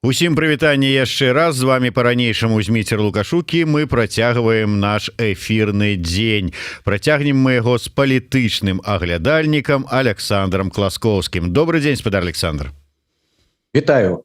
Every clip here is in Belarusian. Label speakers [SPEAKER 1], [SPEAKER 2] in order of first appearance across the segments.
[SPEAKER 1] Усім прывітанне яшчэ раз. З вами па-ранейшаму Зміцер Лукашук, і мы працягваем наш эфірны дзень. Працягнем мы яго з палітычным аглядальнікам Аляксандрам Класкоўскім. Добры дзень, спадар Аляксандр.
[SPEAKER 2] Вітаю.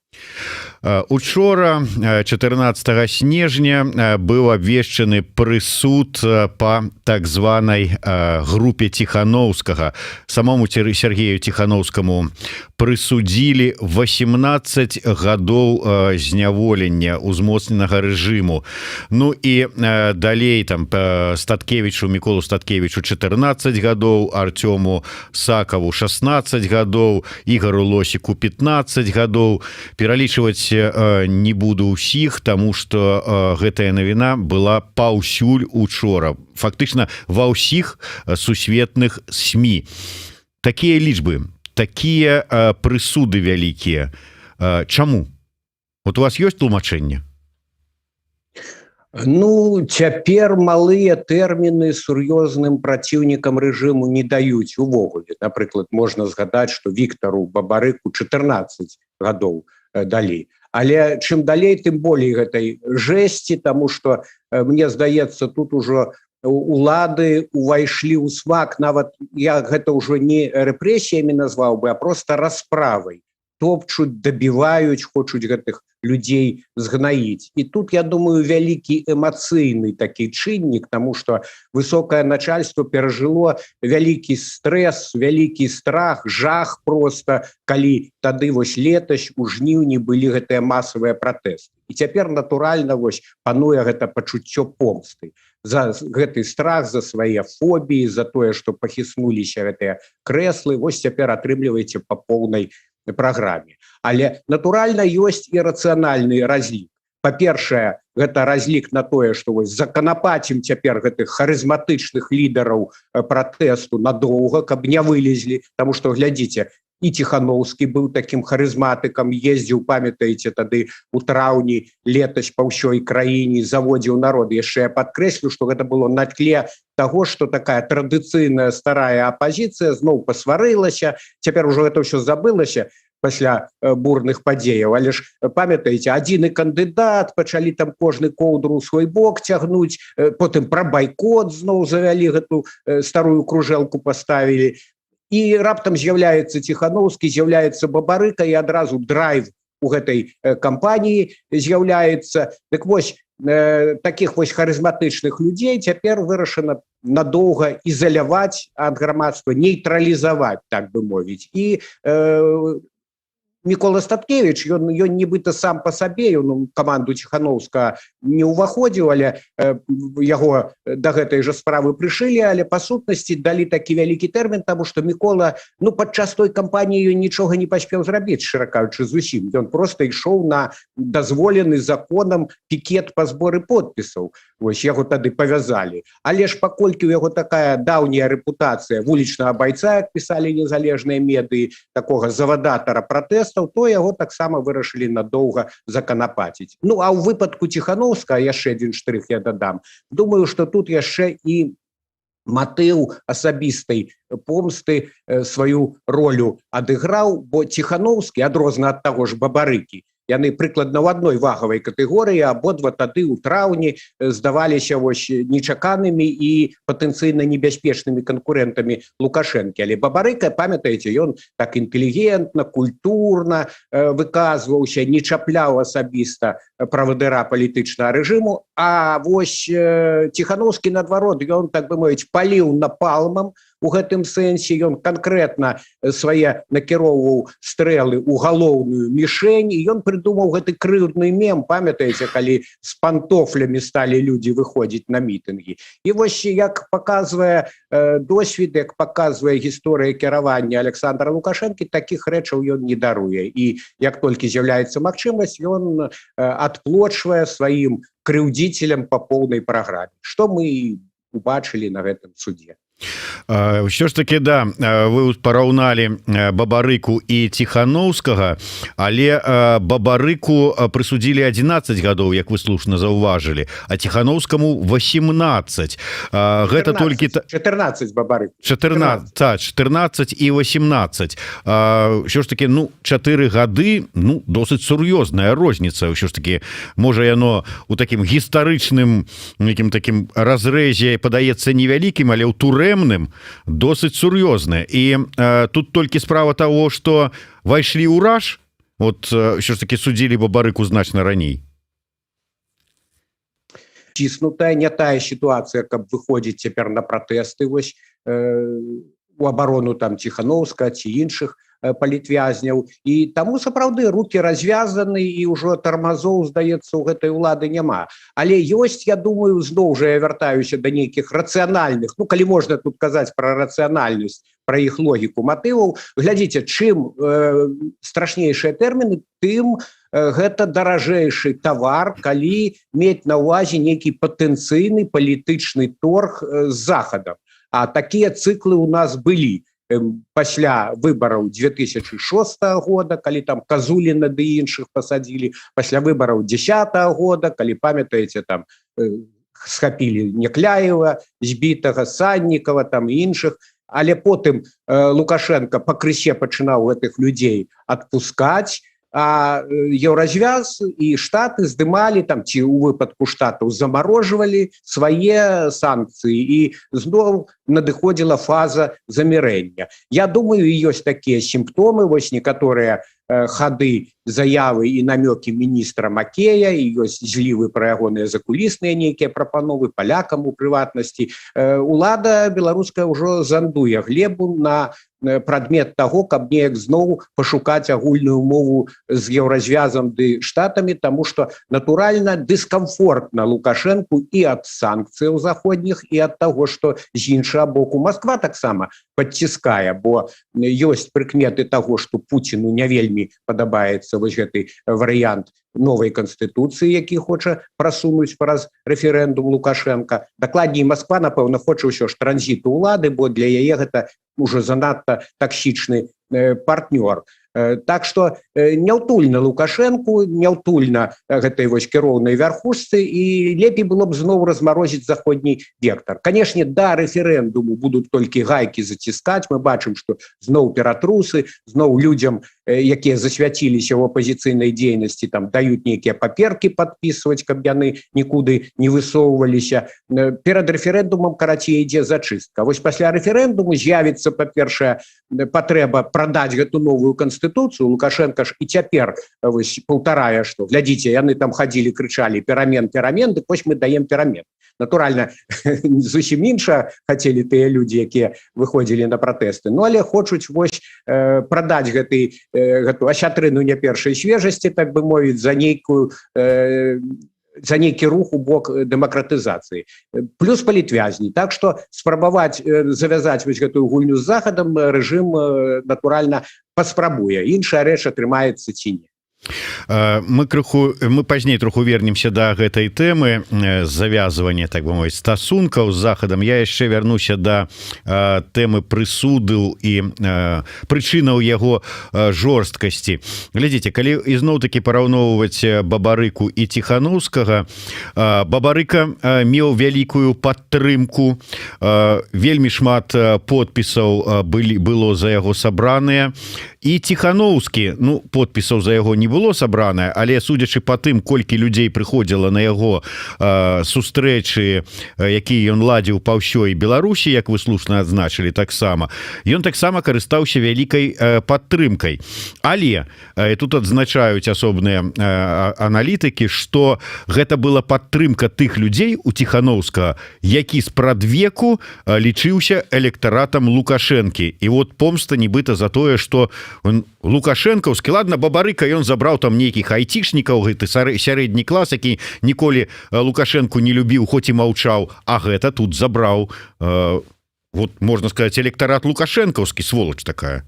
[SPEAKER 1] Учора, 14 снежня, быў абвешчаны прысуд по так званай групе Ціханоўскага. Самому Сяргею Ціханоўскаму прысудзілі 18 гадоў зняволення узмоцненага рэжыму. Ну і далей там Статкевічу, Міколу Статкевічу, 14 гадоў, Арцёму Сакаву 16 гадоў, Ігару Лосіку 15 гадоў. Пералічваць не буду ўсіх, таму што гэтая навіна была паўсюль учора, фактычна ва ўсіх сусветных СМІ. Такія лічбы, такія прысуды вялікія. Чаму? Вот у вас ёсць тлумачэнне?
[SPEAKER 2] Ну, цяпер малыя тэрміны сур'ёзным праціўнікам рэжыму не даюць увогуле. Напрыклад, можна згадаць, што Віктару Бабарыку 14 гадоў далі. Але чым далей, тым болей гэтай жэсці, таму што, мне здаецца, тут ужо улады увайшлі ў смак. Нават я гэта ўжо не рэпрэсіямі назваў бы, а просто расправай: топчуць, дабіваюць, хочуць гэтых людзей згнаіць. І тут, я думаю, вялікі эмацыйны такі чыннік, таму што высокае начальство перажыло вялікі стрэс, вялікі страх, жах просто, калі тады вось летась у жніўні былі гэтыя масавыя пратэсты. І цяпер, натуральна, вось пануе гэта пачуццё помсты за гэты страх, за свае фобіі, за тое, што пахіснуліся гэтыя крэслы. Вось цяпер атрымліваеце по поўнай праграме. Але, натуральна, ёсць і рацыянальны разлік. Па-першае, гэта разлік на тое, што вось заканапацім цяпер гэтых харызматычных лідараў пратэсту надоўга, каб не вылезлі. Таму што, глядзіце, і Ціханоўскі быў таким харызматыкам, ездзіў, памятаеце, тады у траўні летась па ўсёй краіне, заводзіў народ. Яшчэ я падкрэслю, што гэта было на тле таго, што такая традыцыйная старая апазіцыя зноў пасварылася. Цяпер ужо гэта ўсё забылася пасля бурных падзеяў, але ж памятаеце, адзіны кандыдат, пачалі там кожны коўдру свой бок цягнуць, потым пра байкот зноў завялі, гэту старую кружэлку паставілі. І раптам з'яўляецца Ціханоўскі, з'яўляецца Бабарыка, і адразу драйв у гэтай кампаніі з'яўляецца. Дык вось, таких вось харызматычных людзей цяпер вырашана надоўга ізаляваць ад грамадства, нейтралізаваць, так бы мовіць. І Мікола Статкевіч, ён нібыта сам па сабе, ён у каманду Ціханоўскага не ўваходзіў, але яго да гэтай жа справы прышылі, але па сутнасці далі такі вялікі тэрмін, таму што Мікола, ну, падчас той кампаніі нічога не паспеў зрабіць, шчыра кажучы, зусім. Ён просто ішоў на дазволены законам пікет па зборы подпісаў. Вось яго тады павязалі. Але ж паколькі у яго такая даўняя рэпутацыя вулічнага байца, як пісалі незалежныя медыі, такога завадатара пратэстаў, то яго таксама вырашылі надоўга заканапаціць. Ну а ў выпадку Ціханоўскага яшчэ адзін штрых я дадам. Думаю, што тут яшчэ і матыў асабістай помсты сваю ролю адыграў, бо Ціханоўскі, адрозна ад таго ж Бабарыкі, яны прыкладна ў адной вагавай катэгорыі, абодва тады ў траўні здаваліся вось нечаканымі і патэнцыйна небяспечнымі канкурэнтамі Лукашэнкі. Але Бабарыка, памятаеце, ён так інтэлігентна, культурна выказваўся, не чапляў асабіста правадыра палітычнага рэжыму. А вось Ціханоўскі, наадварот, ён, так бы мовіць, паліў напалмам у гэтым сэнсе, ён канкрэтна свае накіроўваў стрэлы ў галоўную мішень, і ён прыдумаў гэты крыўдны мем, памятаеце, калі з пантофлямі сталі людзі выходзіць на мітынгі. І вось, як паказвае досвід, як паказвае гісторыя кіравання Аляксандра Лукашэнкі, такіх рэчаў ён не даруе, і як толькі з'яўляецца магчымасць, ён адплочвае сваім крыўдзіцелям по поўнай праграме, што мы убачылі на гэтым суде.
[SPEAKER 1] Ўсё ж таки, да, вы параўналі Бабарыку і Ціханоўскага, але Бабарыку прысудзілі 11 гадоў, як вы слушна заўважылі, а Ціханоўскаму 18. Гэта
[SPEAKER 2] 14,
[SPEAKER 1] толькі
[SPEAKER 2] 14 Бабарык.
[SPEAKER 1] 14, 14, 14 і 18. Ўсё ж таки, ну, 4 гады, ну, досыць сур'ёзная розніца. Ўсё ж таки, можа, яно у такім гістарычным некім такім разрэзе падаецца невялікім, але ў турэмным досыць сур'ёзная. І тут толькі справа того, что вайшлі ў раж, вот ўсё ж таки судзілі Бабарыку значна раней.
[SPEAKER 2] Ціснутая, не тая сітуацыя, каб выходзіць цяпер на пратэсты вось у абарону там Ціханоўскага ці іншых палітвязняў. І таму сапраўды руки развязаны, і ўжо тармазоў, здаецца, у гэтай улады няма. Але ёсць, я думаю, зноў жа я вяртаюся да нейкіх рацыянальных, ну, калі можна тут казаць пра рацыянальнасць, пра іх логіку матываў. Глядзіце, чым страшнейшыя тэрміны, тым гэта даражэйшы тавар, калі мець на ўвазе нейкі патэнцыйны палітычны торг з Захадам. А такія цыклы у нас былі пасля выбараў 2006 года, калі там Казуліна ды іншых пасадзілі, пасля выбараў 10 года, калі памятаеце, там схапілі Някляева, збітага Саннікова там і іншых. Але потым Лукашенко пакрысе пачынаў гэтых людзей адпускаць, а Еўразвяз і Штаты здымалі там ці у выпадку Штатаў замарожвалі свае санкцыі, і зноў надыходзіла фаза замірэння. Я думаю, ёсць такія сімптомы, вось некаторыя хады, заявы і намёкі міністра Макея, і ёсць злівы пра ягоныя закулісныя нейкія прапановы палякам. У прыватнасці, улада беларуская ўжо зандуе глебу на прадмет таго, каб неяк зноў пашукаць агульную мову з Еўразвязам ды Штатамі, таму что натуральна дыскамфортна Лукашэнку і ад санкцыяў заходніх, і ад таго, что з іншага боку Москва таксама падціскае, бо ёсць прыкметы таго, что Пуціну не вельмі падабаецца вось гэты варыянт новай канстытуцыі, які хоча прасунуць праз рэферэндум Лукашенко. Дакладней, Москва, напэўна, хоча ўсё ж транзіту улады, бо для яе гэта уже занадта таксічны партнёр. Так что няўтульна Лукашенко, няўтульна гэтай вось кіроўнай вярхушцы, і лепей было б зноў размарозіць заходні вектор. Канешне, да рэферэндуму будуць толькі гайкі заціскаць. Мы бачым, что зноў ператрусы, зноў людзям, якія засвяціліся ў апозіцыйнай дзейнасці, там даюць нейкія паперкі падпісваць, каб яны нікуды не высоўваліся. Перад рэферэндумам, карацей, ідзе зачыстка. Вось пасля рэферэндуму з'явіцца, па-першае, патрэба прадаць гэту новую канстытуцыю. Лукашенко ж і цяпер вось паўтарае, что глядзіце, яны там хадзілі, крычалі: «Перамен, перамен», дык вось мы даем перамен. Натуральна, зусім інша хацелі тыя людзі, якія выходзілі на пратэсты. Ну, але хочуць вось прадаць гэту асятрыну не першай свежасці, так бы мовіць, за нейкі рух у бок дэмакратызацыі, плюс палітвязні. Так что спрабаваць завязаць вось гэтую гульню з Захадам рэжым натуральна паспрабуе. Іншая рэч, атрымаецца ці не.
[SPEAKER 1] Мы пазней троху вернемся до гэтай тэмы завязвання, так бы мовіць, стасункаў з Захадам. Я яшчэ вярнуся до тэмы прысуду і прычынаў яго жорсткасці. Глядзіце, калі ізноў таки параўноўваць Бабарыку і Ціханоўскага, Бабарыка меў вялікую падтрымку, вельмі шмат подпісаў было за яго сабраныя. І Ціханоўскі, ну, подпісаў за яго не было сабранае, але судзячы по тым, колькі людзей прыходзіла на яго сустрэчы, якія ён ладзіў па ўсёй Беларусі, як вы слушна адзначылі таксама, ён таксама карыстаўся вялікай падтрымкай. Але тут адзначаюць асобныя аналітыкі, что гэта была падтрымка тых людзей у Ціханоўскага, які спрадвеку лічыўся электаратам Лукашэнкі. І вот помста нібыта за тое, что он лукашэнкаўскі. Ладно, Бабарыка, ён забраў там нейкіх айцішнікаў, гэты сярэдні клас, які ніколі Лукашэнку не любіў, хоць і маўчаў, а гэта тут забраў вот, можна сказать, электарат лукашэнкаўскі, сволочь такая.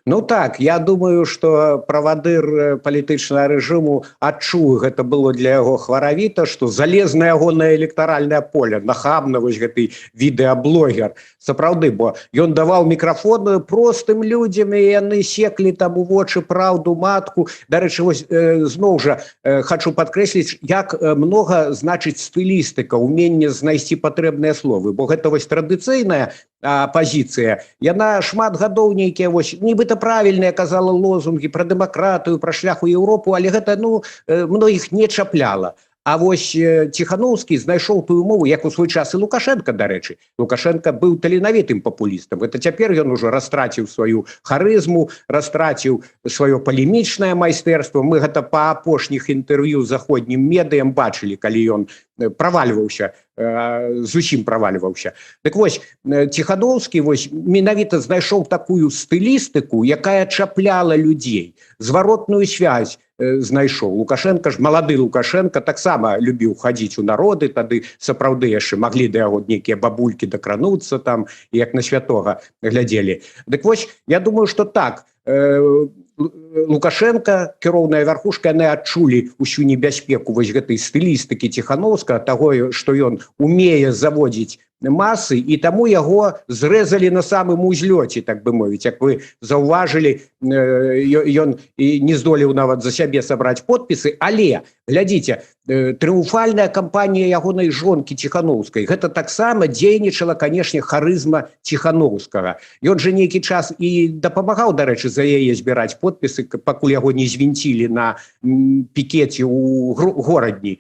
[SPEAKER 2] Ну так, я думаю, что правадыр палітычнага рэжыму адчуў, гэта было для яго хваравіта, что залез на ягонае электаральнае поле нахабна вось гэты відэаблогер. Сапраўды, бо ён даваў мікрафон простым людзям, і яны секлі там у вочы праўду матку. Дарэчы, вось зноў жа хочу падкрэсліць, як много значыць стылістыка, уменне знайсці патрэбныя словы, бо гэта вось традыцыйная апазіцыя, яна шмат гадоў нейкія вось нібыта правільныя казала лозунгі пра дэмакратыю, пра шлях у Еўропу, але гэта, ну, многіх не чапляла. А вось Ціханоўскі знайшоў тую мову, як у свой час і Лукашенко. Дарэчы, Лукашенко быў таленавітым папулістам. Это цяпер ён ужо растраціў сваю харызму, растраціў сваё палемічнае майстэрства. Мы гэта па апошніх інтэрв'ю заходнім медыям бачылі, калі ён правальваўся, зусім правальваўся. Дык вось, Ціханоўскі вось менавіта знайшоў такую стылістыку, якая чапляла людзей, зваротную связь знайшоў. Лукашенко ж, малады Лукашенко, таксама любіў хадзіць у народы, тады сапраўды яшчэ маглі да яго нейкія бабулькі дакрануцца там, як на святога глядзелі. Дык вось, я думаю, что так, Лукашенко, кіроўная вярхушка, яны адчулі усю небяспеку вось гэтай стылістыкі Ціханоўскага, таго, што ён умее заводзіць масы, і таму яго зрэзалі на самым узлёце, так бы мовіць. Як вы заўважылі, ён і не здолеў нават за сябе сабраць подпісы. Але глядзіце, трыумфальная кампанія ягонай жонкі Ціханоўскай, гэта таксама дзейнічала, канешне, харызма Ціханоўскага. Ён же нейкі час і дапамагаў, дарэчы, за яе збіраць подпісы, пакуль яго не звінцілі на пікеце у Горадні.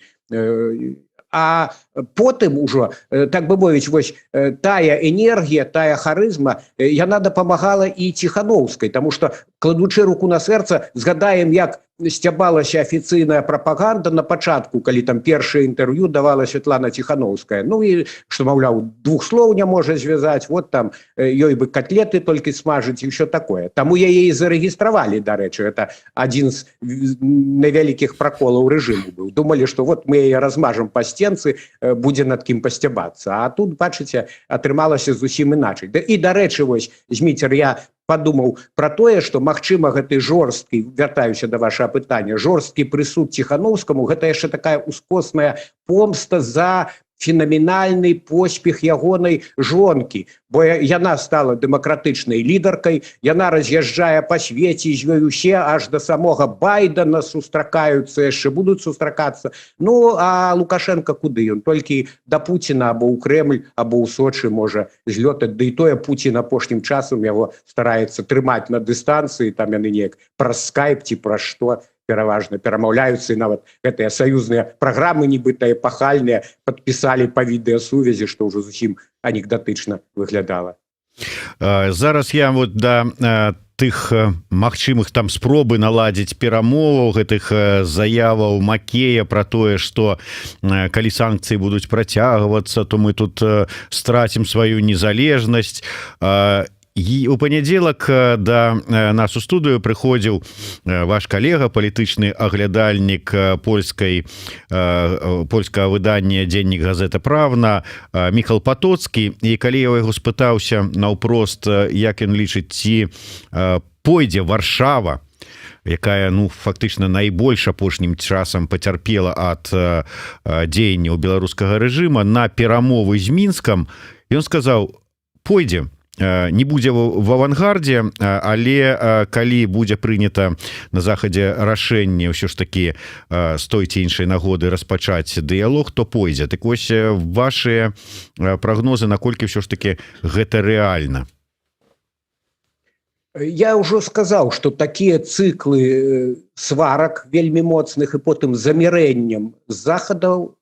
[SPEAKER 2] А потым ужо, так бы мовіць, вось тая энергія, тая харызма, яна дапамагала і Ціханоўскай, тому что, кладучы руку на сэрца, згадаем, як сцябалася афіцыйная прапаганда на пачатку, калі там першае інтэрв'ю давала Светлана Ціханоўская, ну і што, маўляў, двух слоў не можа звязаць, вот там ёй бы котлеты толькі смажыць і ўсё такое. Таму яе і зарэгістравалі, дарэчы, это адзін з невялікіх праколаў рэжыму быў. Думалі, что вот мы яе размажам па сценцы, будзе над кім пасцябацца. А тут, бачыце, атрымалася зусім іначай. Да, і, дарэчы, вось, Зміцер, я падумаў про тое, что, магчыма, гэты жорсткі, вяртаюся до вашага пытання, жорсткі прысуд Ціханоўскаму, гэта яшчэ такая ускосная помста за фенаменальны поспех ягонай жонкі, бо яна стала дэмакратычнай лідаркай, яна раз'язджае па свеце, з ёй усе аж да самога Байдена сустракаюцца, яшчэ будуць сустракацца. Ну а Лукашенко куды? Ён толькі да Пуціна або ў Крэмль, або ў Сочы можа злётаць, да і тое Пуцін апошнім часам яго стараецца трымаць на дыстанцыі, там яны неяк праз скайп ці пра што пераважна перамаўляюцца, і нават гэтыя саюзныя праграмы, нібыта эпахальныя, падпісалі па відэасувязі, што ўжо зусім анекдатычна выглядала.
[SPEAKER 1] Зараз я вот да тых магчымых там спробы наладзіць перамоваў, гэтых заяваў Макея про тое, что калі санкцыі будуць працягвацца, то мы тут страцім сваю незалежнасць. І у панядзелак да нас у студыю прыходзіў ваш калега, палітычны аглядальнік польскага выдання «Дзеннік Газета Правна» Міхал Патоцкі. І калі я яго спытаўся наўпрост, як ён лічыць, ці пойдзе Варшава, якая, ну, фактычна найбольш апошнім часам пацярпела ад дзеянняў беларускага рэжыма, на перамовы з Мінскам, ён сказаў: пойдзе, не будзе в авангардзе, але калі будзе прынята на захадзе рашэнне ўсё ж таки з той ці іншай нагоды распачаць дыялог, то пойдзе. Так вось, ваши прагнозы, наколькі ўсё ж таки гэта рэальна?
[SPEAKER 2] Я ўжо сказаў, что такія цыклы сварак вельмі моцных і потым замірэннем з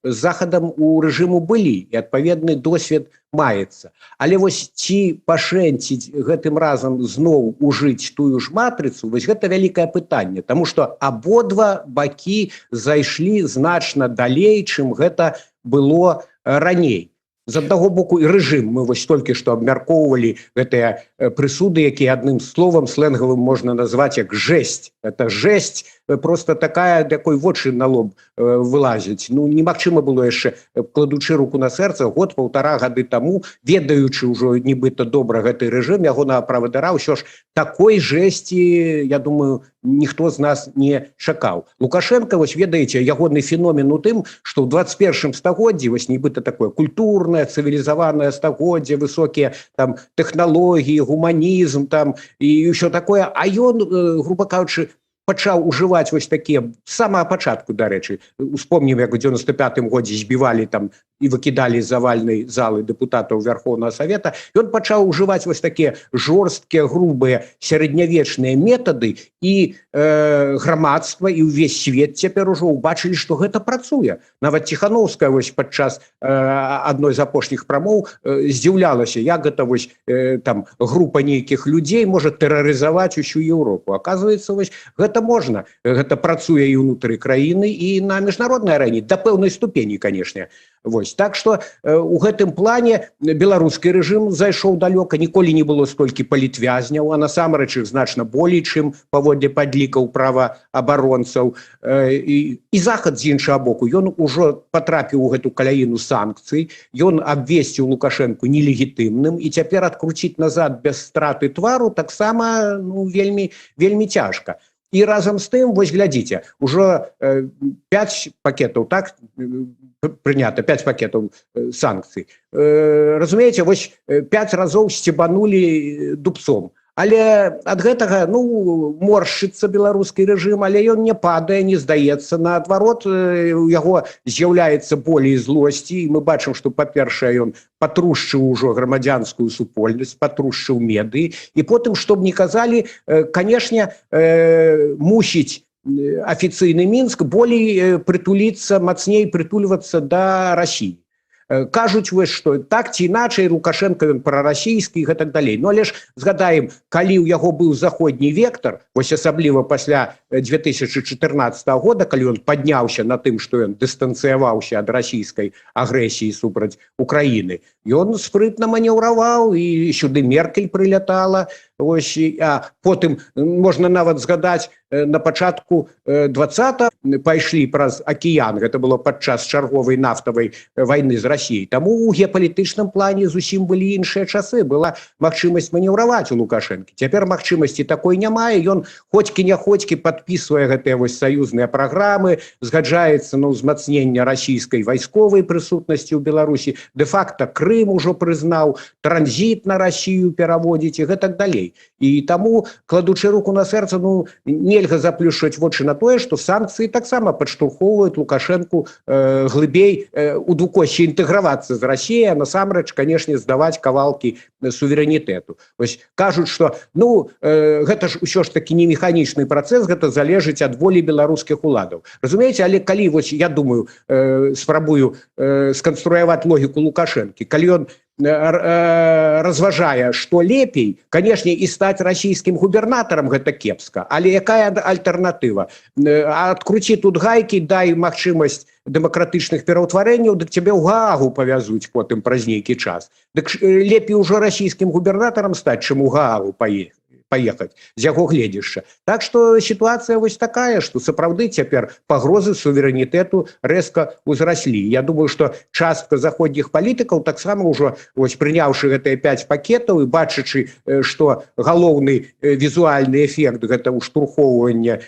[SPEAKER 2] захадам у рэжыму былі, і адпаведны досвед маецца. Але вось ці пашэнціць гэтым разам зноў ужыць тую ж матрыцу, вось гэта вялікае пытанне, тому что абодва бакі зайшлі значна далей, чым гэта было раней. З аднаго боку, і рэжым, мы вось толькі што абмяркоўвалі гэтыя прысуды, якія адным словам сленгавым можна назваць як жесть. Это жесть просто такая, такой вочы на лоб вылазіць. Ну, немагчыма было яшчэ, кладучы руку на сэрца, год, паўтара гады таму, ведаючы ўжо нібыта добра гэты рэжым, ягонага правадыра, ўсё ж такой жесці, я думаю, ніхто з нас не чакаў. Лукашенко, вось ведаеце, ягоны феномен у тым, что ў 21 стагоддзі, вось нібыта такое культурное, цывілізаванае стагоддзе, высокія там тэхналогіі, гуманізм там і ўсё такое, а ён, грубо кажучы, пачаў ужываць вось такія самага пачатку. Дарэчы, успомнім, як у 95 годзе збівалі там і выкідалі з авальнай залы дэпутатаў Верховного Совета. Ён пачаў ужываць вось такія жорсткія, грубыя сярэднявечныя метады, і грамадства і ўвесь свет цяпер ужо ўбачылі, што гэта працуе. Нават Ціхановская вось падчас адной з апошніх прамоў здзіўлялася, як гэта вось там група нейкіх людзей можа тэрарызаваць усю Еўропу. Оказывается, вось гэта можна, гэта працуе і ўнутры краіны, і на міжнароднай арэне да пэўнай ступені, конечно. Вось так что у гэтым плане беларускі рэжым зайшоў далёка. Ніколі не было столькі палітвязняў, а насамрэч іх значна болей, чым паводле падлікаў праваабаронцаў. І Захад, з іншага боку, ён ужо патрапіў у гэту каляіну санкцый, ён абвесціў Лукашэнку нелегітымным, і цяпер адкруціць назад без страты твару таксама, ну, вельмі, вельмі цяжка. І разам з тым, вось глядзіце, ужо 5 пакетаў так прынята, 5 пакетаў санкцый. Разумееце, вось 5 разоў сцебанулі дубцом. Але ад гэтага, ну, моршчыцца беларускі рэжым, але ён не падае, не здаецца. Наадварот, у яго з'яўляецца болей злосці, і мы бачым, што, па-першае, ён патрушчыў ужо грамадзянскую супольнасць, патрушчыў медыі, і потым, чтоб не казалі, канешне, мусіць афіцыйны Мінск болей прытуліцца, мацней прытульвацца да Расіі. Кажуць вось, што так ці іначай Лукашенко, ён прарасійскі і гэтак далей. Ну, але ж згадаем, калі ў яго быў заходні вектор, вось асабліва пасля 2014 года, калі ён падняўся на тым, што ён дыстанцыяваўся ад расійскай агрэсіі супраць Украіны, ён спрытна манеўраваў, і сюды Меркель прылятала. Ось, а потым можна нават згадаць, на пачатку 20 пайшлі праз акіян, гэта было падчас чарговай нафтавай вайны з Расіяй. Таму у геапалітычным плане зусім былі іншыя часы, была магчымасць манеўраваць у Лукашэнкі. Цяпер магчымасці такой няма, ён хоцькі не хоцькі падпісвае гэтыя вось саюзныя праграмы, згаджаецца на ўзмацненне расійскай вайсковай прысутнасці ў Беларусі, де-факта Крым ужо прызнаў, транзіт на Расію пераводзіць і гэтак далей. І таму, кладучы руку на сэрца, ну, нельга заплюшчваць вочы на тое, што санкцыі таксама падштурхоўваюць Лукашэнку глыбей у двукоссі інтэгравацца з Расіяй, а насамрэч, канешне, здаваць кавалкі суверэнітэту. Вось кажуць, што, ну, гэта ж усё ж таки не механічны працэс, гэта залежыць ад волі беларускіх уладаў. Разумееце, але калі вось я думаю, спрабую сканструяваць логіку Лукашэнкі, калі ён разважае, што лепей, канешне, і стаць расійскім губернатарам гэта кепска, але якая альтэрнатыва? Адкруці тут гайкі, дай магчымасць дэмакратычных пераўтварэнняў, дык цябе ў Гаагу павязуць потым праз нейкі час. Дык лепей ўжо расійскім губернатарам стаць, чым у Гаагу паехаць, з яго гледзішча. Так что сітуацыя вось такая, что сапраўды цяпер пагрозы суверэнітэту рэзка ўзраслі. Я думаю, что частка заходніх палітыкаў таксама ўжо вось, прыняўшы гэтыя 5 пакетаў і бачачы, что галоўны візуальны эфект — гэта ўштурхоўванне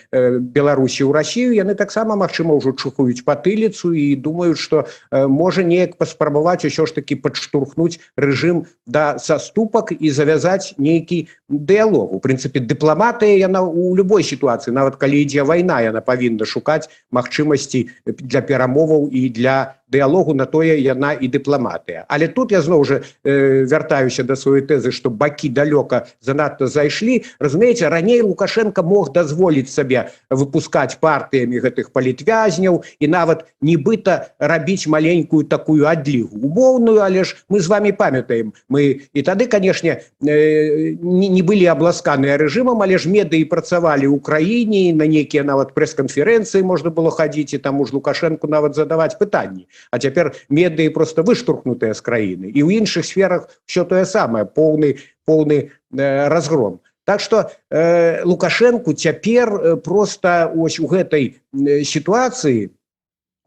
[SPEAKER 2] Беларусі ў Расію, яны таксама, магчыма, ўжо чухаюць патыліцу і думаюць, что можа неяк паспрабаваць усё ж таки падштурхнуць рэжым да саступак і завязаць нейкі дыялог. У прынцыпе, дыпламатыя, яна у любой сітуацыі, нават калі ідзе вайна, яна павінна шукаць магчымасці для перамоваў і для дыялогу, на тое яна і дыпламатыя. Але тут я зноў жа вяртаюся да сваёй тэзы, што бакі далёка занадта зайшлі. Разумееце, раней Лукашенко мог дазволіць сабе выпускаць партыямі гэтых палітвязняў і нават нібыта рабіць маленькую такую адлігу умоўную, але ж мы з вами памятаем, мы і тады, канешне, не былі абласканыя рэжымам, але ж медыі працавалі ў краіне, на нейкія нават прэс-канферэнцыі можна было хадзіць і там уж Лукашенко нават задаваць пытанні. А цяпер медыі просто выштурхнутыя з краіны, і ў іншых сферах все тое самае, поўны разгром. Так что Лукашенко цяпер просто ось у гэтай сітуацыі,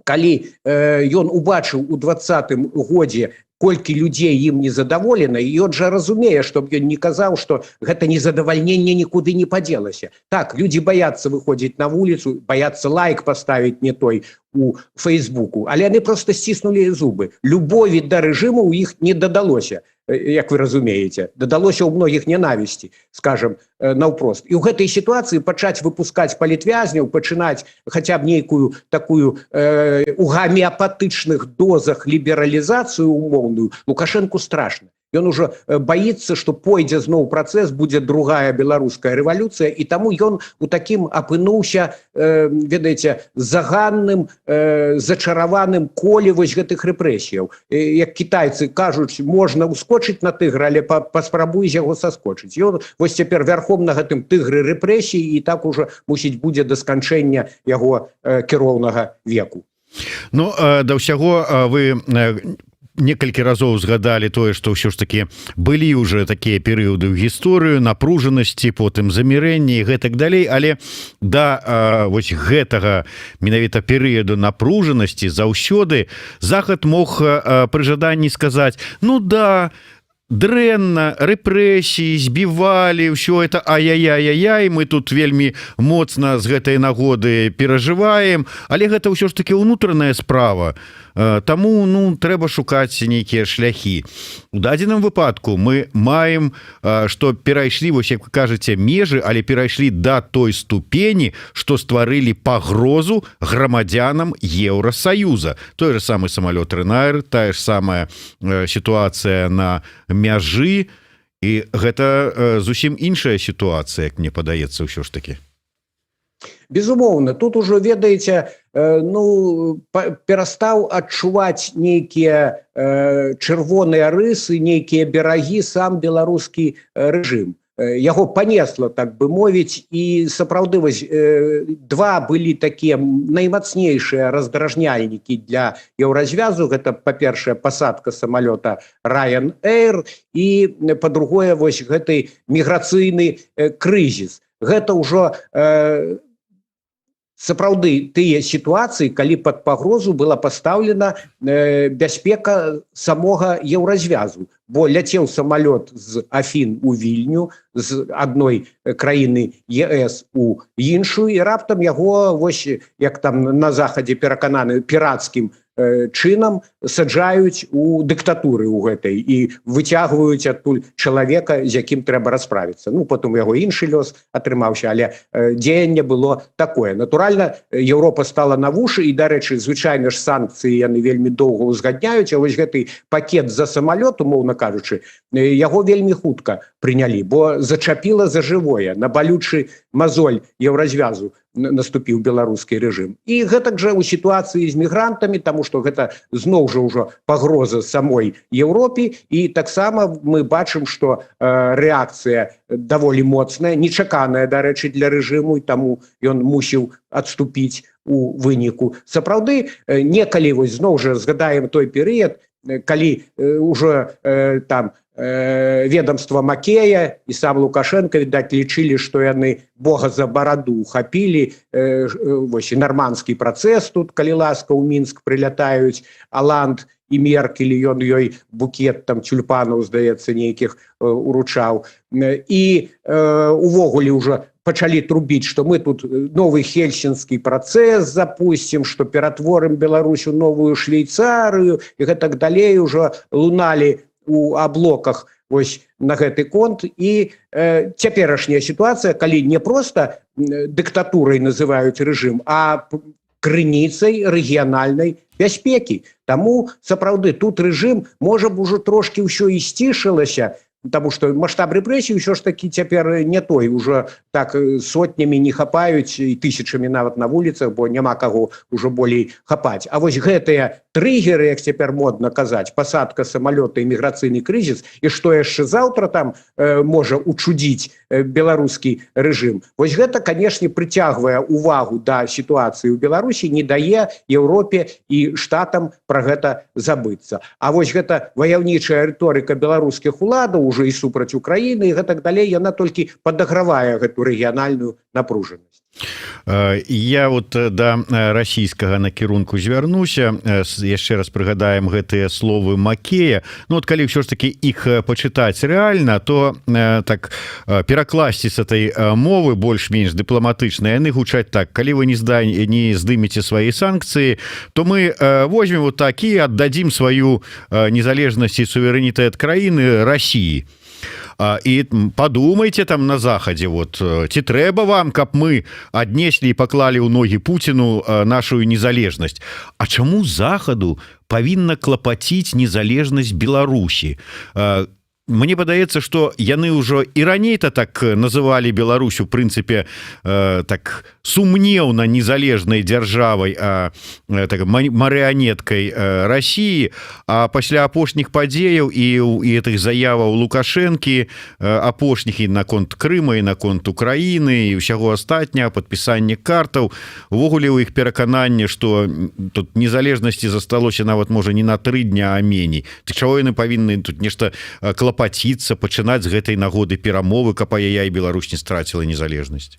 [SPEAKER 2] калі ён убачыў у 20-м годзе, колькі людзей ім незадаволена, і ён жа разумее, чтоб ён не казаў, что гэта незадавальненне нікуды не падзелася. Так, людзі баяцца выходзіць на вуліцу, баяцца лайк паставіць не той у фейсбуку, але яны просто сціснулі зубы. Любові да рэжыму у іх не дадалося, як вы разумееце, дадалося ў многіх ненавісці, скажем наўпрост. І ў гэтай сітуацыі пачаць выпускаць палітвязняў, пачынаць хаця б нейкую такую у гамеапатычных дозах лібералізацыю умоўную Лукашенко страшно. Ён ужо баіцца, што пойдзе зноў працэс, будзе другая беларуская рэвалюцыя, і таму ён у такім апынуўся, ведаеце, заганным, зачараваным коле вось гэтых рэпрэсіяў. Як кітайцы кажуць, можна ускочыць на тыгра, але паспрабуй з яго саскочыць. Ён вось цяпер вярхом на гэтым тыгры рэпрэсій, і так ужо мусіць будзе да сканчэння яго кіроўнага веку.
[SPEAKER 1] Ну, да ўсяго, вы некалькі разоў згадалі тое, што ўсё ж таки былі уже такія перыяды ў гісторыю напружанасці, потым замірэнні і гэтак далей, але да вось гэтага менавіта перыяду напружанасці заўсёды Захад мог пры жаданні сказаць: «Ну да, дрэнна, рэпрэсіі, збівалі, ўсё это ай-яй-яй, мы тут вельмі моцна з гэтай нагоды перажываем, але гэта ўсё ж таки ўнутраная справа, таму, ну, трэба шукаць нейкія шляхі». У дадзеным выпадку мы маем, что перайшлі вось, як вы кажаце, межы, але перайшлі да той ступені, что стварылі пагрозу грамадзянам Еўросаюза. Той же самы самолет Ryanair, тая ж самая сітуацыя на мяжы, і гэта зусім іншая сітуацыя, як мне падаецца, ўсё ж таки.
[SPEAKER 2] Безумоўна, тут ужо, ведаеце, ну, перастаў адчуваць нейкія чырвоныя рысы, нейкія берагі сам беларускі рэжым. Яго панесла, так бы мовіць, і сапраўды вось два былі такія наймацнейшыя раздражняльнікі для Еўразвязу. Гэта, па-першае, пасадка самалёта Ryanair, і, па-другое, вось гэты міграцыйны крызіс. Гэта ўжо сапраўды тыя сітуацыі, калі пад пагрозу была пастаўлена бяспека самога Еўразвязу, бо ляцеў самалёт з Афін у Вільню, з адной краіны ЕС у іншую, і раптам яго вось, як там на Захадзе перакананы, пірацкім чынам саджаюць у дыктатуры ў гэтай і выцягваюць адтуль чалавека, з якім трэба расправіцца. Ну, потым яго іншы лёс атрымаўся, але дзеянне было такое. Натуральна, Еўропа стала на вушы, і, дарэчы, звычайна ж санкцыі яны вельмі доўга ўзгадняюць, а вось гэты пакет за самалёт, умоўна кажучы, яго вельмі хутка прынялі, бо зачапіла за жывое, на балючы мазоль Еўразвязу наступіў беларускі рэжым. І гэтак жа у сітуацыі з мігрантамі, тому что гэта зноў жа ўжо пагроза самой Еўропе, і таксама мы бачым, что рэакцыя даволі моцная, нечаканая, дарэчы, для рэжыму, і таму ён мусіў адступіць у выніку. Сапраўды, некалі вось зноў жа згадаем той перыяд, калі ўжо там ведомства Макея і сам Лукашенко, відаць, лічылі, што яны Бога за бараду хапілі. Вось і нармандскі працэс тут, калі ласка, ў Мінск прылятаюць Аланд і Меркель, ён ёй букет там цюльпанаў, здаецца, нейкіх уручаў, і увогуле ўжо пачалі трубіць, што мы тут новы хельсінскі працэс запусцім, што ператворым Беларусь у новую Швейцарыю і гэтак далей, ўжо луналі у аблоках вось на гэты конт. І цяперашняя сітуацыя, калі не проста дыктатурай называюць рэжым, а крыніцай рэгіянальнай бяспекі. Таму сапраўды тут рэжым, можа б, ужо трошки ўсё і сцішылася, потому что масштаб рэпрэсій ўсё ж таки цяпер не той, уже так сотнямі не хапаюць і тысячамі нават на вуліцах, бо няма каго ўжо болей хапаць. А вось гэтыя трыггеры, як цяпер модна казаць, пасадка самалёта і міграцыйны крызіс, і што яшчэ заўтра там можа учудзіць беларускі рэжым, вось гэта, канешне, прыцягвае увагу да сітуацыі ў Беларусі, не дае Еўропе і Штатам пра гэта забыцца. А вось гэта ваяўнічая рыторыка беларускіх уладаў ўжо і супраць Украіны і гэтак далей. Яна толькі падагравае гэту рэгіянальную напружанасць.
[SPEAKER 1] Я вот да расійскага накірунку звярнуся. Яшчэ раз прыгадаем гэтыя словы Макея. Ну вот, калі ўсё ж таки іх пачытаць рэальна, то так перакласці с этой мовы больш-менш дыпламатычнай, яны гучаць так: калі вы не здымеце свои санкцыі, то мы возьмем вот такие, отдадим сваю незалежнасць і суверэнітэт краіны России. І подумайте там на захадзе вот, ці трэба вам, каб мы аднеслі і паклалі ў ногі Пуціну нашу незалежнасць. А чаму захаду павінна клапаціць незалежнасць Беларусі? Мне падаецца, что яны ўжо і раней-то так называлі Беларусь, у прынцыпе, так сумнеўна незалежнай дзяржавай, а так марыянеткай России. А пасля апошніх падзеяў і этих заяваў Лукашэнкі апошніх і наконт Крыма, і наконт Украіны, і ўсяго астатняга, падпісанне картаў, увогуле у іх перакананне, что тут незалежнасці засталося нават можа не на 3 дня, а меней. Ты чаго яны павінны тут нешта клапаціцца, пачынаць з гэтай нагоды перамовы, каб я і Беларусь не страціла незалежнасць?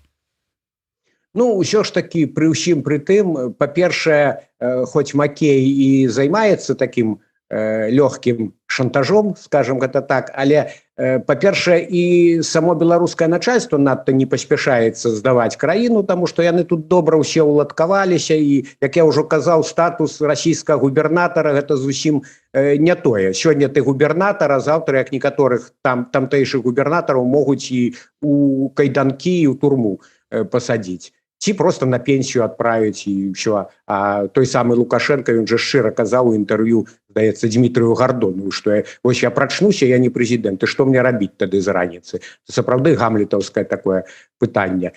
[SPEAKER 2] Ну, ўсё ж таки, пры ўсім пры тым, па-першае, хоць Макей і займаецца таким лёгкім шантажом, скажем гэта так, але па-першае, і само беларускае начальство надта не паспяшаецца здаваць краіну, тому что яны тут добра ўсе ўладкаваліся. І, як я ўжо казаў, статус расійскага губернатара — гэта зусім не тое. Сёння ты губернатара, заўтра, як некаторых там тамтэйшых губернатараў, могуць і у кайданкі, і ў турму пасадзіць ці просто на пенсію отправить, і ўсё. А той самы Лукашенко, ён же шчыра казаў у інтэрв'ю, здаецца, Дмітрыю Гардону, что вось я прачнуся, я не прэзідэнт, і что мне рабіць тады з раніцы? Сапраўды гамлетаўскае такое пытанне.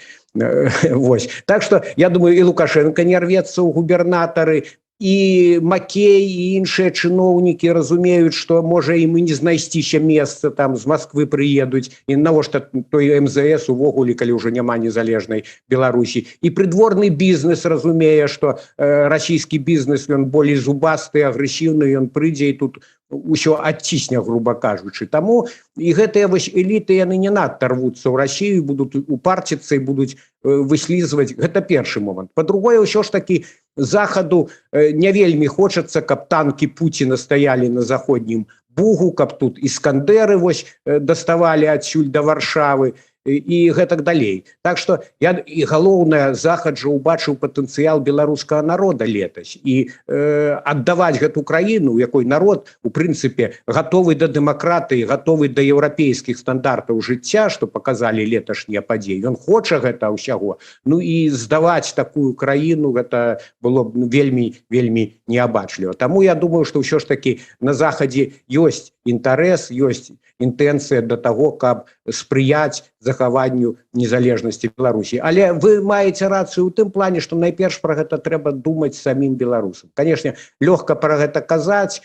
[SPEAKER 2] Вось, так что я думаю, і Лукашенко не рвецца ў губернатары, і Макей, і іншыя чыноўнікі разумеюць, что можа ім і не знайсціся месца, там з Москвы прыедуць, і навошта той МЗС увогуле, калі ўжо няма незалежнай Беларусі. І прыдворны бізнес разумее, что расійскі бізнес, ён болей зубасты, агрэсіўны, ён прыйдзе і тут усё адцісне, грубо кажучы. Таму і гэтыя вось эліты, яны не надта рвуцца ў Россию, будут упарціцца і будуць выслізваць. Гэта першы момант. Па-другое, ўсё ж таки захаду не вельмі хочацца, каб танки Пуціна стаялі на Заходнім Бугу, каб тут іскандеры вось даставалі адсюль да Варшавы і гэтак далей. Так что я і галоўнае, захад жа убачыў патэнцыял беларускага народа летась, і аддаваць гэту краіну, у якой народ у прынцыпе гатовы да дэмакратыі, гатовы да еўрапейскіх стандартаў жыцця, что показалі леташнія падзеі, ён хоча гэта ўсяго. Ну і здаваць такую краіну — гэта было б, ну, вельмі, вельмі неабачліва. Таму я думаю, что ўсё ж таки на захадзе ёсць інтарэс, ёсць інтэнцыя да таго, каб спрыяць захаванню незалежнасці Беларусі. Але вы маеце рацыю ў тым плане, што найперш пра гэта трэба думаць самім беларусам. Конечно, лёгка пра гэта казаць,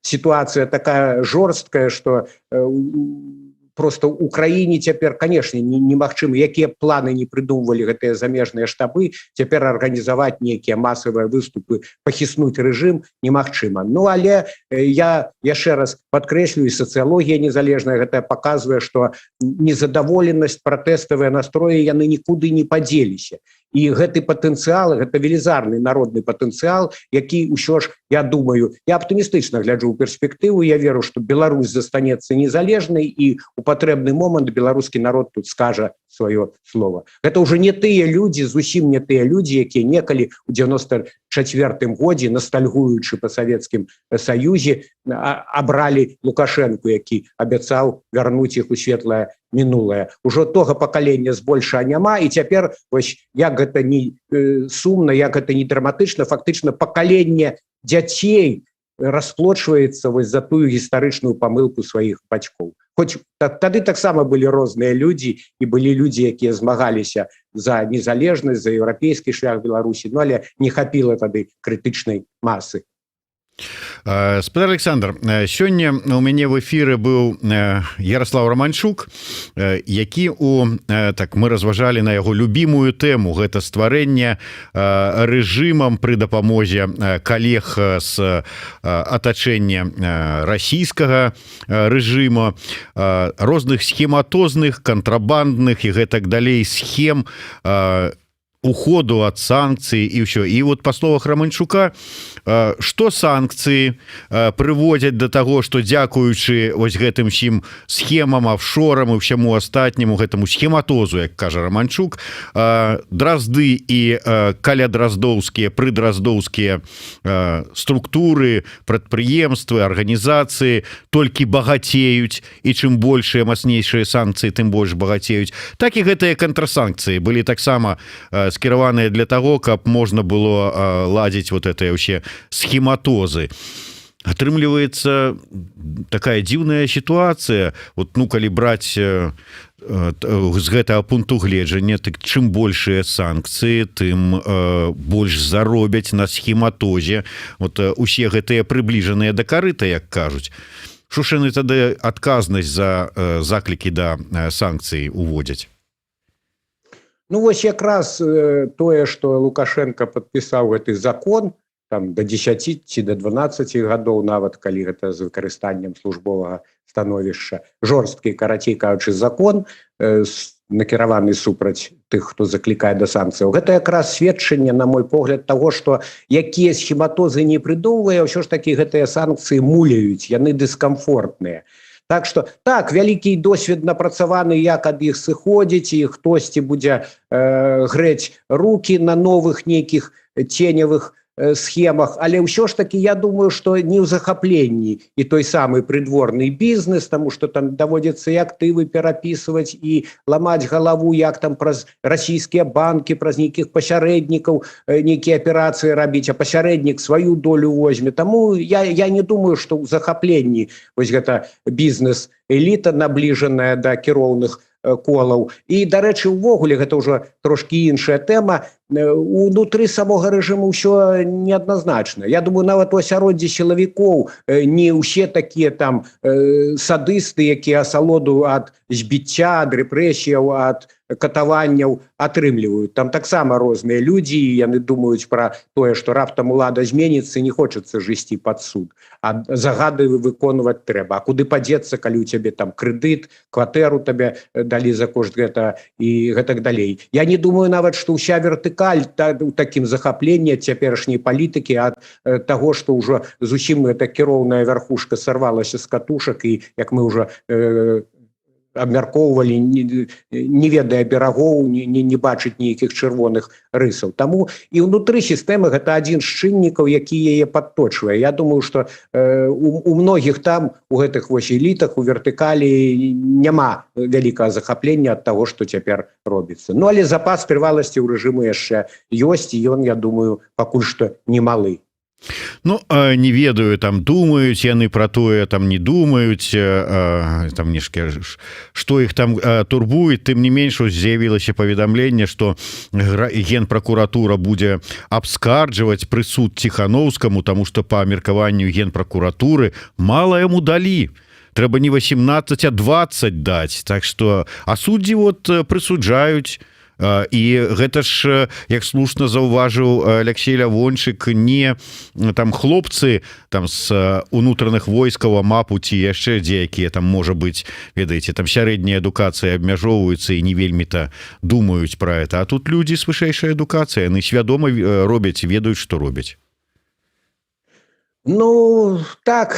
[SPEAKER 2] сітуацыя такая жорсткая, что просто у краіне цяпер, конечно, немагчыма, якія планы не прыдумвалі гэтыя замежныя штабы, цяпер арганізаваць нейкія масавыя выступы, пахіснуць рэжым немагчыма. Ну але я яшчэ раз падкрэслю, і сацыялогія незалежная гэтая показвае, что незадаволенасць, пратэставыя настроі, яны нікуды не падзеліся, і гэты патэнцыял, гэта велізарны народны патэнцыял, які ўсё ж, я думаю, я аптымістычна гляджу ў перспектыву, я веру, что Беларусь застанецца незалежнай і у патрэбны момант беларускі народ тут скажа сваё слово. Гэта уже не тыя людзі, зусім не тыя людзі, якія некалі у 94 годзе, ностальгуючы по Савецкім Саюзе, абралі Лукашенко, які абяцаў вярнуць іх у светлае мінулае. Ужо тога пакалення збольша няма, і цяпер вось, як гэта не сумна, як гэта не драматычна, фактычна пакаленне дзяцей расплочваецца вось за тую гістарычную памылку сваіх бацькоў. Хоць тады таксама былі розныя людзі, і былі людзі, якія змагаліся за незалежнасць, за еўрапейскі шлях Беларусі, ну але не хапіла тады крытычнай масы.
[SPEAKER 1] Спадар Александр, сёння у мяне в эфіры быў Ярослав Романчук, які у так мы разважалі на яго любімую тэму, гэта стварэнне рэжымам пры дапамозе калег з атачэння расійскага рэжыма розных схематозных, кантрабандных і гэтак далей схем уходу от санкцый і ўсё. І вот по словах Романчука, что санкцыі прыводзяць до того, что дзякуючы вось гэтым усім схемам, офшорам і ўсяму астатняму гэтаму схематозу, як кажа Романчук, дразды і каля драздоўскія, прыдраздоўскія структуры, прадпрыемствы, арганізацыі толькі багацеюць, і чым большыя, мацнейшыя санкцыі, тым больш багацеюць. Так і гэтыя кантрасанкцыі былі таксама скіраваныя для того, каб можна было ладзіць вот это ўсе схематозы. Атрымліваецца такая дзіўная сітуацыя. Вот, ну, калі браць з гэтага пункту гледжання, так чым большыя санкцыі, тым больш заробяць на схематозе вот усе гэтыя прыбліжаныя да карыта, як кажуць. Шушаны тады адказнасць за заклікі да санкцый уводзяць?
[SPEAKER 2] Ну вось якраз тое, что Лукашенко падпісаў гэты закон там до 10 ці до 12 гадоў, нават калі гэта з выкарыстаннем службовага становішча, жорсткі, карацей кажучы, закон, накіраваны супраць тых, хто заклікае да санкцыяў, гэта якраз сведчанне, на мой погляд, того, что якія схематозы не прыдумвае, ўсё ж таки гэтыя санкцыі муляюць, яны дыскамфортныя. Так что так, вялікі досвед напрацаваны, як ад іх сыходзіць, і хтосьці будзе грэць руки на новых нейкіх ценявых схемах, але ўсё ж таки я думаю, что не ў захапленні і той самы придворный бізнес, тому что там даводзіцца і актывы перапісваць, і ламаць галаву, як там праз расійскія банки, праз нейкіх пасярэднікаў нейкія аперацыі рабіць, а пасярэднік сваю долю возьме. Таму я не думаю, что ў захапленні вось гэта бізнес эліта, набліжаная да кіроўных колаў. І, дарэчы, увогуле гэта ўжо трошки іншая тэма, унутры самога рэжыму ўсё неадназначна. Я думаю, нават у асяроддзі сілавікоў не ўсе такія там садысты, якія асалоду ад збіцця, ад рэпрэсіяў, ад катаванняў атрымліваюць. Там таксама розныя людзі, і яны думаюць пра тое, што раптам улада зменіцца, не хочацца ж ісці пад суд, а загады выконваць трэба. А куды падзецца, калі у цябе там крэдыт, кватэру табе далі за кошт гэта і гэтак далей? Я не думаю нават, што ўся вертыкаль у такім захапленні цяперашняй палітыкі ад таго, што ўжо зусім эта кіроўная вярхушка сарвалася з катушак і, як мы ўжо абмяркоўвалі, не ведае берагоў, не бачыць нейкіх чырвоных рысаў. Таму і ўнутры сістэмы гэта адзін з чыннікаў, які яе падточвае. Я думаю, что у многіх там, у гэтых вось элітах, у вертыкалі няма вялікага захаплення ад таго, што цяпер робіцца. Ну, але запас трываласці ў рэжыму яшчэ ёсць, і ён, я думаю, пакуль што немалы.
[SPEAKER 1] Ну, не ведаю, там думаюць яны про тое, там не думаюць, там нешкі, что их там турбует. Тым не менш з'явілася паведамленне, что генпракуратура будзе абскарджваць прысуд Ціхановскаму, тому что, по меркаванню генпракуратуры, мало яму далі, трэба не 18, а 20 даць. Так что, а суддзі вот прысуджаюць. І гэта ж, як слушна заўважыў Алексей Лявончык, не там хлопцы там с унутраных войскаў, АМАПу ці яшчэ дзе, якія там, можа быть, ведаеце, там сярэдняя адукацыя абмяжоўваюцца і не вельмі-то думаюць про это, а тут людзі з вышэйшай адукацыяй, яны свядома робяць, ведаюць, што робяць.
[SPEAKER 2] Ну так,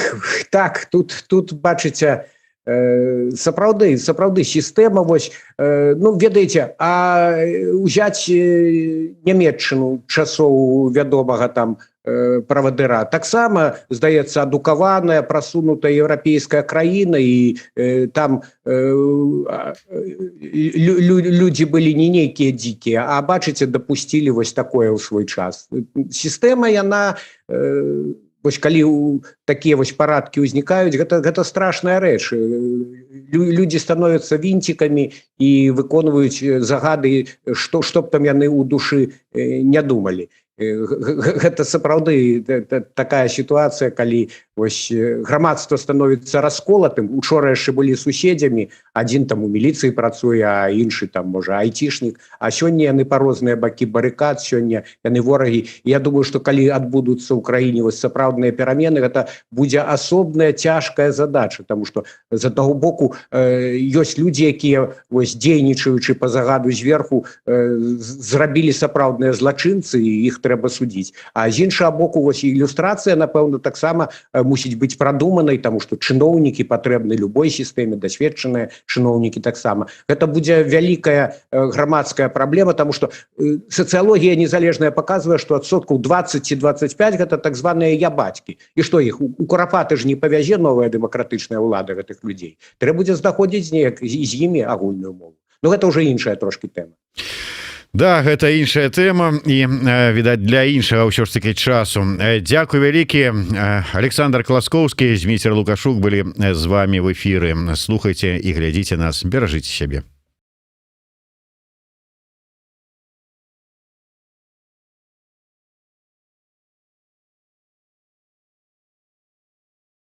[SPEAKER 2] тут бачыце, сапраўды сістэма вось, ну, ведаеце, а узяць Нямеччыну часоў вядомага там правадыра, таксама, здаецца, адукаваная, прасунутая еўрапейская краіна, і там людзі былі не нейкія дзікія, а бачыце, дапусцілі вось такое ў свой час. Сістэма яна вось калі такія вось парадкі ўзнікаюць, гэта страшная рэч. Людзі становятся вінцікамі і выконваюць загады, што б там яны ў душы не думалі. Гэта сапраўды такая сітуацыя, калі вось грамадства становіцца расколатым. Учора яшчэ былі суседзямі, адзін там у міліцыі працуе, а іншы там, можа, айцішнік, а сёння яны па розныя бакі барыкад, сёння яны ворагі. Я думаю, что калі адбудуцца ў краіне вось сапраўдныя перамены, гэта будзе асобная цяжкая задача, тому что з аднаго боку ёсць людзі, якія вось, дзейнічаючы по загаду зверху, зрабілі сапраўдныя злачынцы, і іх трэба судзіць, а з іншага боку вось і люстрацыя, напэўна, таксама мусіць быць прадуманай, тому что чыноўнікі патрэбны любой сістэме, дасведчаныя чыноўнікі таксама. Гэта будзе вялікая грамадская праблема, тому что сацыялогія незалежная показвае, что адсоткаў 20 ці 25 гэта так званыя «ябацькі». І что, іх у Курапаты ж не павязе новая дэмакратычная ўлада, гэтых людзей. Трэба будзе знаходзіць неяк з імі агульную мову. Но гэта уже іншая трошки тэма.
[SPEAKER 1] Да, гэта іншая тэма і, відаць, для іншага ўсё ж таки часу. Дзякуй вялікі. Аляксандр Класкоўскі, Зміцер Лукашук былі з вами в эфіры. Слухайте і глядзіце нас, беражыце сябе.